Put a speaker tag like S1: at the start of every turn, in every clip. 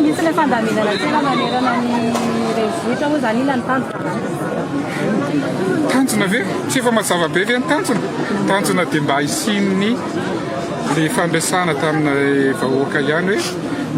S1: Hisy ilay fandaminana tsena manerana ny renivohitra moa izany, inona no tanjona anatin'izay?
S2: Tanjona ve? Tsy efa mazava be ve ny tanjona? Tanjona dia mba hisian'ny le fandresahana tamin'ny vahoaka ihany hoe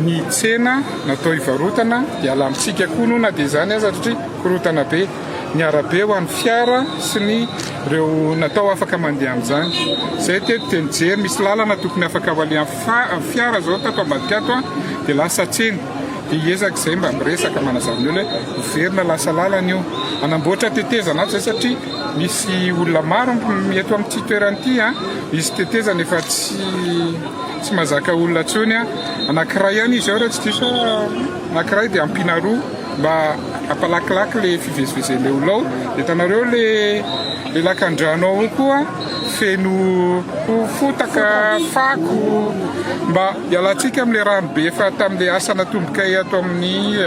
S2: ny tsena natao hivarotana dia alamintsika koa no na dia izany aza satria korontana be ny arabe ho an'ny fiara sy ny ireo natao afaka mandeha amin'izany. Izay teto dia nijery misy lalana tokony afaka ho alehan'ny fiara izao tato ambadika ato dia lasa tsena. Dia hiezaka izay mba miresaka manazava ny olona hoe miverina lasa lalana io. Hanamboatra tetezana ato izay satria misy olona maro eto amin'ity toerana ity an, misy tetezana efa tsy tsy mahazaka olona intsony an. Anankiray ihany izy ao raha tsy diso aho, anankiray dia ampiana roa mba hampalakilaky le fivezivezen'ilay olona ao. Dia hitanareo le le lakandrano ao koa feno fotaka, fako, mba hialantsika amin'ilay rano be efa tamin'ilay asa natombokay ato amin'ny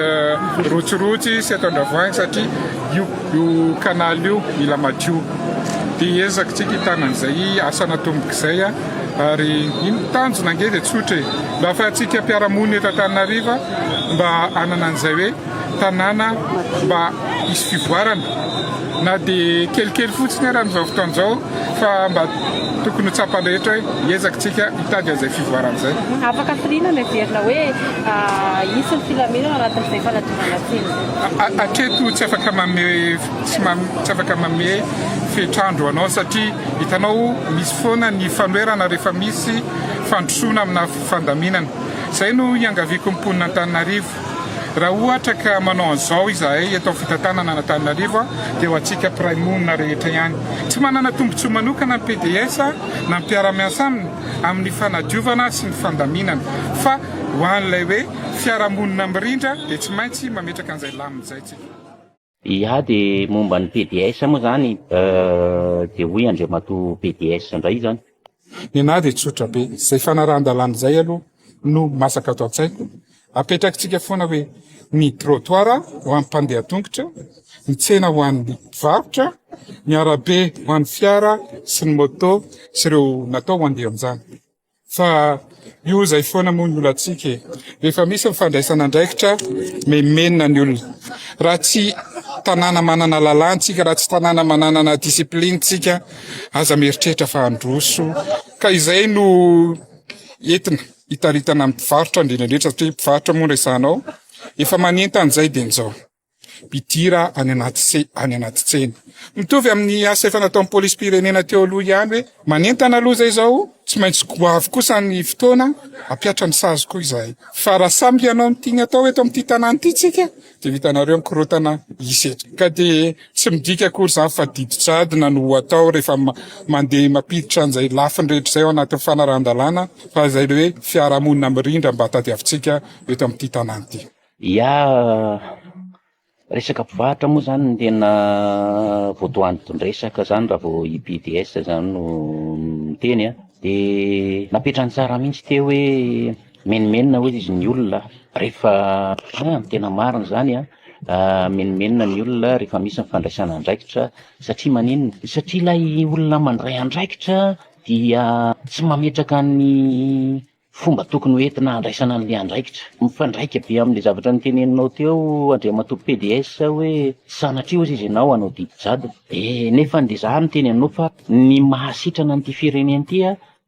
S2: Rotsirotsy sy ato Andravoahangy satria io io canal io mila madio. Dia hiezaka tsika hitana an'izay asa natomboka izay ary ny tanjona ange dia tsotra e, mba ahafahantsika mpiara-monina eto Antananarivo mba hanana an'izay hoe tanàna mba hisy fivoarana na dia kelikely fotsiny ara amin'izao fotoana izao fa mba tokony ho tsapan'ny rehetra hoe hiezaka tsika hitady an'izay fivoarana izay.
S1: Afaka firiana no heverina hoe hisy ny filaminana anatin'izay fanadiovana tsena izay?
S2: Hatreto tsy afaka manome tsy afaka manome fetr'andro anao satria hitanao misy foana ny fanoherana rehefa misy fandrosoana amina fandaminana. Izay no iangaviako ny mponina Antananarivo. Raha ohatra ka manao an'izao izahay eto amin'ny fitantanana an'Antananarivo dia ho antsika mpiray monina rehetra ihany. Tsy manana tombontsoa manokana ny pds na ny mpiara-miasa aminy amin'ny fanadiovana sy ny fandaminana fa ho an'ilay hoe fiarahamonina mirindra dia tsy maintsy mametraka an'izay lamina izay tsika.
S3: Ia dia momba ny pds moa izany dia hoy Andriamatoa pds indray izany.
S2: Nenah dia tsotra be, izay fanarahan-dalàna izay aloha no masaka ato an-tsaiko, apetrakitsika foana hoe ny trottoir ho an'ny mpandeha tongotra, ny tsena ho an'ny mpivarotra, ny arabe ho an'ny fiara sy ny moto sy ireo natao handeha amin'izany. Fa io izay foana moa ny olantsika e. Rehefa misy ny fandraisana andraikitra, memenina ny olona. Raha tsy tanàna manana lalàna tsika, raha tsy tanàna mananana discipline tsika, aza mieritreritra fa handroso. Ka izay no entina hitaritana ny mpivarotra indrindra indrindra satria mpivarotra moa no resahanao. Efa manentana izay dia izao. Midira any anaty se any anaty tsena. Mitovy amin'ny asa efa nataon'ny polisim-pirenena teo aloha ihany hoe manentana aloha izay izao, tsy maintsy ho avy kosa ny fotoana hampihatra ny sazy koa izahay. Fa raha samy hanao ny tiany atao eto amin'ity tanàna ity tsika dia ho hitanareo ny korontana hisy eto. Ka dia tsy midika akory izany fa didy jadona no ho atao rehefa mandeha mampiditra an'izay lafiny rehetra izay ao anatin'ny fanarahan-dalàna fa izay ilay hoe fiarahamonina mirindra mba tadiavintsika eto amin'ity tanàna ity.
S3: Ya, resaka mpivarotra moa zany no tena votoanton-dresaka zany raha vao i PDS zany no miteny an, de napetrany tsara mihitsy teo hoe menomenona hozy izy ny olona rehefa an, tena marina zany an, menomenona ny olona rehefa misy ny fandraisana andraikitra satria maninona? Satria ilay olona mandray andraikitra dia tsy mametraka ny Fomba tokony ho entina handraisana an'ilay andraikitra. Mifandraika be amin'ilay zavatra noteneninao teo Andriamatoa pds hoe sanatria hozy izy ianao hanao didy jadona. Eh, nefa dia za miteny aminao fa ny mahasitrana an'ity firenena ity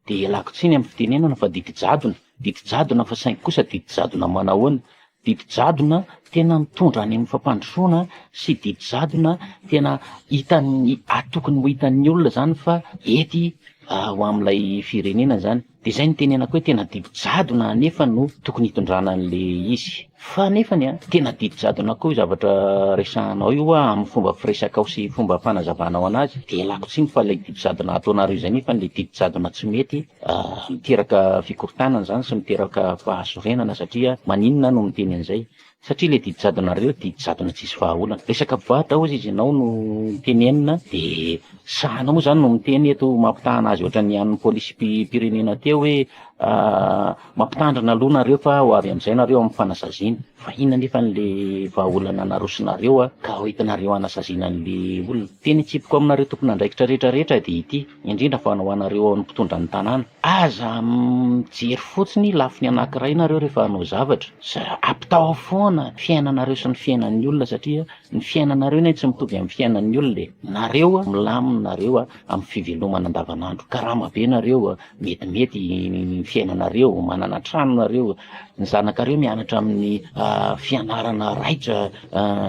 S3: dia ialako tsiny amin'ny fitenenana fa didy jadona. Didy jadona fa saingy kosa didy jadona manahoana? Didy jadona tena mitondra any amin'ny fampandrosoana sy didy jadona tena hitan'ny, tokony ho hitan'ny olona izany fa hety ho amin'ilay firenena izany. Dia izay no itenenako hoe tena didy jadona anefa no tokony hitondrana an'ilay izy. Fa nefany an, tena didy jadona koa io zavatra resahanao io an, amin'ny fomba firesakao sy fomba fanazavanao anazy. Dia ialako tsiny fa ilay didy jadona ataonareo izay nefany ilay didy jadona tsy mety, miteraka fikorontanana izany sy miteraka fahasorenana satria maninona aho no miteny an'izay? Satria ilay didy jadonareo didy jadona tsisy vahaolana. Resaka mpivarotra hozy izy ianao no tenenina de sahanao moa zany no miteny eto mampitaha anazy ohatran'ny an'ny polisim-pirenena teo hoe. Mampitandrina aloha nareo fa ho avy amin'izay nareo amin'ny fanasaziana. Fa inona anefa le vahaolana narosonareo ka ho entinareo hanasaziana an'le olona? Teny itsipiko aminareo tompon'andraikitra rehetra rehetra dia ity, indrindra fa ho anareo mpitondra ny tanàna, aza mijery fotsiny lafiny anankiray nareo rehefa hanao zavatra, ampitahao foana ny fiainanareo sy ny fiainan'ny olona satria ny fiainanareo anie tsy mitovy amin'ny fiainan'ny olona e! Nareo milamina nareo amin'ny fivelomana andavanandro, karama be nareo, metimety ny fiainanareo, manana trano nareo, ny zanakareo mianatra amin'ny fianarana raitra,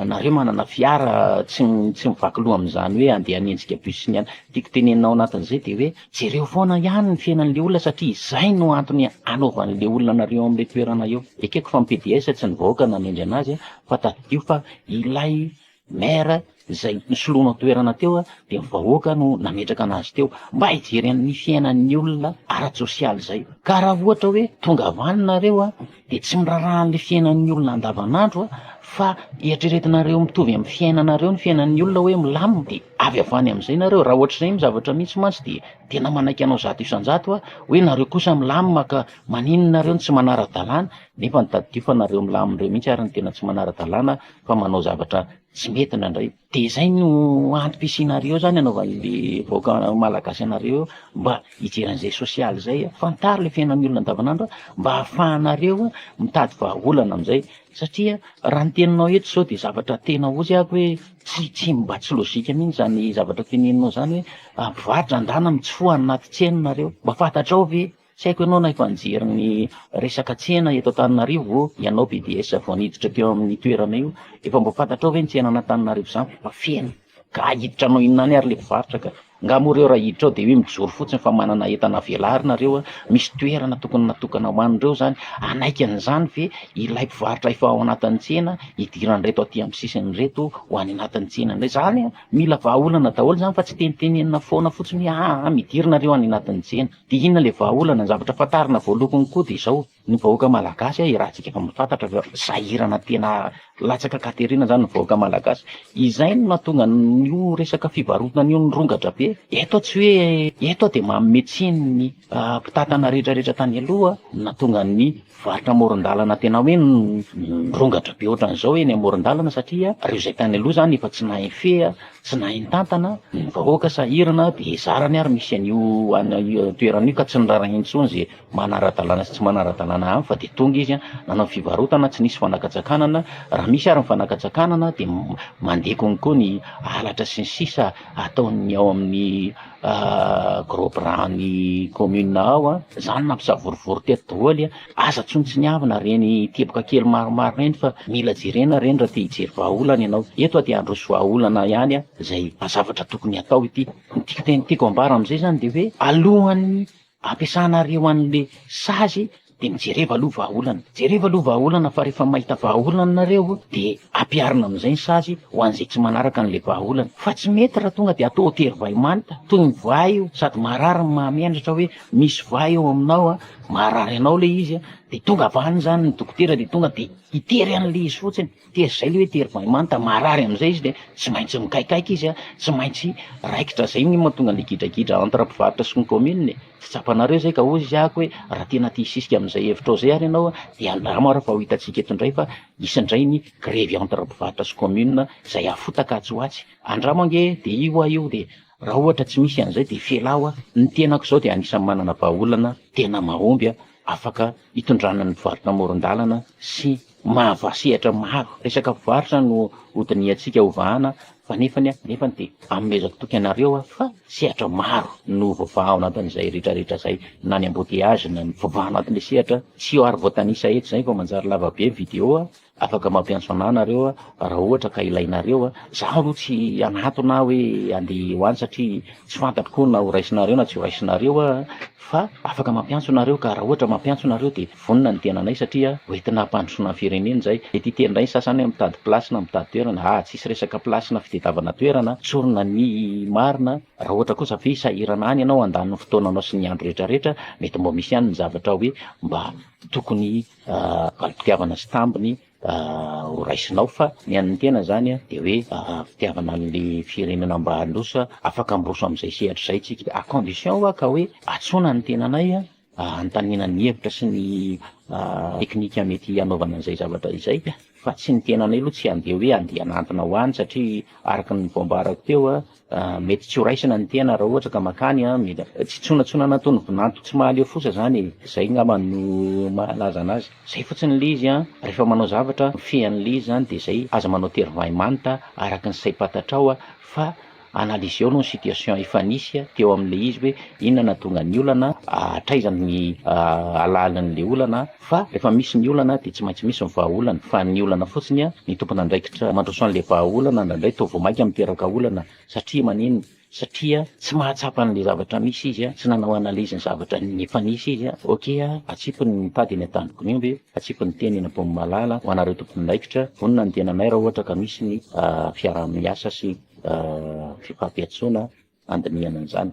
S3: nareo manana fiara tsy tsy mivaky loha amin'izany hoe andeha hanenjika bus sy ny anona, tiako tenenina ao anatin'izay dia hoe jereo foana ihany ny fiainan'le olona satria izay no antony anaovan'le olona anareo amin'le toerana eo, ekeko fa ny PDS tsy ny vahoaka nanendry anazy fa tadidio fa ilay Maire izay nisoloanao toerana teo dia ny vahoaka no nametraka anazy teo mba hijery ny fiainan'ny olona ara-tsosialy izay. Ka raha ohatra hoe tonga avy any nareo dia tsy miraharaha an'ilay fiainan'ny olona andavanandro fa eritreretinareo mitovy amin'ny fiainanareo ny fiainan'ny olona hoe milamina dia avy avy any amin'izay nareo. Raha ohatr'izay ny zavatra misy mantsy dia tena manaiky anao 100% aho hoe nareo kosa milamina ka maninona nareo no tsy manara-dalàna nefa ny tadidio fa nareo milamina ireo mihitsy ary no tena tsy manara-dalàna fa manao zavatra tsy mety indraindray. Dia izay no antom-pisianareo izany anaovan'le vahoaka malagasy anareo eo mba hijery an'izay sosialy izay, fantaro le fiainan'ny olona andavanandro mba ahafahanareo mitady vahaolana amin'izay satria raha ny teninao eto izao dia zavatra tena ozy aho hoe tsy tsy mba tsy lozika mihitsy izany zavatra teneninao izany hoe mpivarotra andana mitsofoha any anaty tsena nareo, mba fantatrao ve Tsy haiko ianao na efa nijery ny resaka tsena eto Antananarivo ô, ianao BDS vao niditra teo amin'ny toerana io, efa mba fantatrao ve ny tsenan'Antananarivo izany fa feno ka hiditra hanao inona any ary le mpivarotra ka, nga moa reo raha hiditra ao de hoe mijoro fotsiny fa manana entana velarina reo a, misy toerana tokony natokana ho an'ireo zany, hanaiky an'izany ve ilay mpivarotra efa ao anatin'ny tsena hidiran'ireto aty amin'ny sisiny ireto ho any anatin'ny tsena indray, zany a, mila vahaolana daholo zany fa tsy tenitenenina foana fotsiny hoe aa midira nareo any anatin'ny tsena. Dia inona ilay vahaolana? Ny zavatra fantarina voalokony koa dia izao, ny vahoaka malagasy iarahantsika efa mahafantatra fa sahirana tena latsaka an-katerena izany ny vahoaka malagasy. Izay no nahatonga an'io resaka fivarotana io nirongatra be. Eto aho tsy hoe, eto aho dia manome tsiny ny mpitantana rehetra rehetra tany aloha nahatonga ny Mpivarotra amoron-dalana tena hoe mirongatra be ohatran'izao eny amoron-dalana satria ireo izay tany aloha izany efa tsy nahay nifehy, tsy nahay nitantana, ny vahoaka sahirana dia zarany ary misy an'io any toerana io ka tsy niraharaha intsony izay manara-dalàna sy tsy manara-dalàna any fa dia tonga izy nanao fivarotana tsy nisy fanakatsakanana, raha misy ary ny fanakatsakanana dia mandeha konko ny halatra sy ny sisa ataon'ny ao amin'ny Gros bras ny commune ao a, zany nampisavorovoro teto daholo a, aza tsinontsiniavina reny teboka kely maromaro reny fa mila jerena reny raha te hijery vahaolana ianao, eto aho te handroso vahaolana ihany a, zay zavatra tokony hatao ity, ny tiako teny tiako ambara amizay zany de hoe alohan'ny ampiasanareo anle sazy de mijereva aloha vahaolana, jereva aloha vahaolana fa rehefa mahita vahaolana nareo de ampiharina amizay ny sazy ho an'izay tsy manaraka an'le vahaolana, fa tsy mety raha tonga de atao tery vay manta toy ny voay io, sady maharary ny mahamenatra hoe misy voay eo aminao a, maharary anao le izy a, de tonga avy any zany ny dokotera de tonga de hitery an'le izy fotsiny, tery zay le hoe tery vay manta, marary amizay izy de tsy maintsy mikaikaika izy a, tsy maintsy raikitra, zay ny mahatonga an'le gidragidra entre mpivarotra sy ny commune e. Tsy tsapanareo zay ka hoy izy ako hoe raha tena te hisisika amin'izay hevitrao zay ary ianao dia andramo ary fa ho hitantsika eto indray fa hisy indray ny grevy entre mpivarotra sy commune izay hafotaka atsy ho atsy. Andramo ange dia io aho io dia raha ohatra tsy misy an'izay dia felao aho. Ny tenako izao dia anisan'ny manana vahaolana tena mahomby afaka hitondrana ny mpivarotra amoron-dalana sy mahavaha sehatra maro. Resaka mpivarotra no hodinihantsika hovahana fa nefany nefany dia anomezako toky anareo aho fa sehatra maro no voavaha ao anatin'izay rehetra rehetra izay na ny embouteillage na ny voavaha anatin'ilay sehatra. Tsy ary voatanisa eto izay fa manjary lava be ny vidéo. Afaka mampiantso anah nareo raha ohatra ka ilainareo. Zaho aloha tsy hanatona aho hoe andeha ho any satria tsy fantatro koa na ho raisinareo na tsy ho raisinareo fa afaka mampiantso nareo ka raha ohatra mampiantso nareo dia vonona ny tenanay satria ho entina hampandrosoana ny firenena izay. Mety hiteny indray ny sasany hoe mitady place na mitady toerana. Ah tsisy resaka place na fitadiavana toerana, tsorina ny marina. Raha ohatra kosa ve sahirana any ianao handany ny fotoananao sy ny andro rehetra rehetra, mety mba misy ihany ny zavatra hoe mba tokony valim-pitiavana sy tambiny ho raisinao fa ny an'ny tena zany dia hoe fitiavana an'le firenena mba handroso, afaka miroso amin'izay sehatra izay tsika à condition hoa ka hoe antsoina ny tenanay. Anontaniana ny hevitra sy ny teknika mety hanaovana an'izay zavatra izay fa tsy ny tenanay aloha tsy handeha hoe handeha hanantona ho any satria araka ny voambarako teo mety tsy ho raisina ny tena raha ohatra ka makany mety tsy tsonantsonana toy ny vinanto tsy mahaleo fosa zany e, zay ngamba no mahalaza anazy, zay fotsiny le izy an, rehefa manao zavatra mifehy an'le izy zany de zay, aza manao tery vay manta araka ny saim-pantatrao fa Analyseo aloha ny situation efa nisy teo amin'ilay izy hoe inona nahatonga ny olana, hatraiza ny halalin'ilay olana fa rehefa misy ny olana dia tsy maintsy misy ny vahaolana fa ny olana fotsiny ny tompon'andraikitra mandroso an'ilay vahaolana indraindray toa vao mainka miteraka olana satria maninona? Satria tsy mahatsapa an'ilay zavatra misy izy, tsy nanao analyse ny zavatra efa nisy izy, ok atsipy ny tady eny an-tandroky ny omby, atsipy ny teny eny am-pomomalala ho anareo tompon'andraikitra, vonona ny tenanay raha ohatra ka misy ny fiaraha-miasa sy fifampiantsoana handinihana an'izany.